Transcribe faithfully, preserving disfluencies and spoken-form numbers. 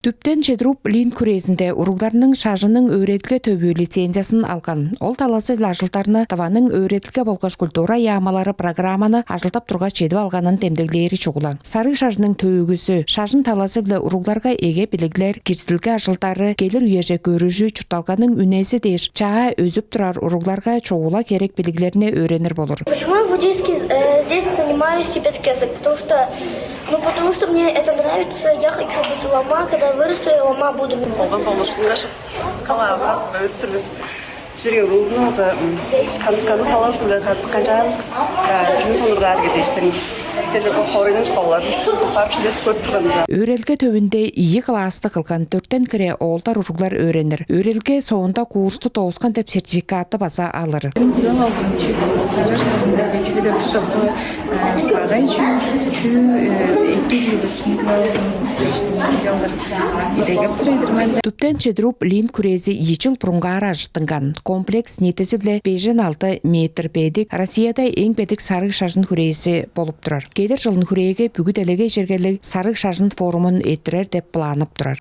Дүптен Чедруп Лин хүрээзинде уругларның шажының өөредилге төвү лицензиясын алган. Ол талазы-биле ажылдарны Тываның өөредилге болгаш культура яамалары программаны ажылдап тургаш чедип алганын демдеглээри чугула. Сарыг шажының төөгүзү, шажын талазы-биле уругларга эге билиглер, киртилге ажылдары, келир үеже көрүжү, чуртталганың үнези дээш чаа өзүп турар уругларга чугула керек билиглерни өөренир болур. Почему я буддийский, э, здесь занимаюсь тибетский язык? Потому что, ну, потому что мне это нравится. Я хочу быть лама, когда вырасту, я лама буду. Оон болушкунга шыпкалаага өөрүттүрбүс. Бистерге уругларывыс каны каны талазы-биле кады канчаан чүнү сонургаар кедештиң. Чеже бо хоройнуң школаларын шупту кылып шилеп көрүп турганывыс. Өөрелге төвүндө ийи класты кылган дөрттен кире оолдар, уруглар өөренир. Өөрелге соонда курсту дооскан деп сертификатты база алыр. Билип алзын, чүү сарыг шажында чүү деп шудапкы, багай чүү, чүү, эки чүү деп чүнү билип алзын, кештиң идегеп турайдыр мен. Дүптен Чедруп Лин хүрээзи ийи чыл бурунгаар ажыттынган. Комплекс ниитизи-биле бежен алды метр бедик, Россияда эң бедик сарыг шажын хүрээзи болуп турар. Келир чылын хүрээге бүгү делегей чергелиг сарыг шажын форумун эрттирер деп планып турар.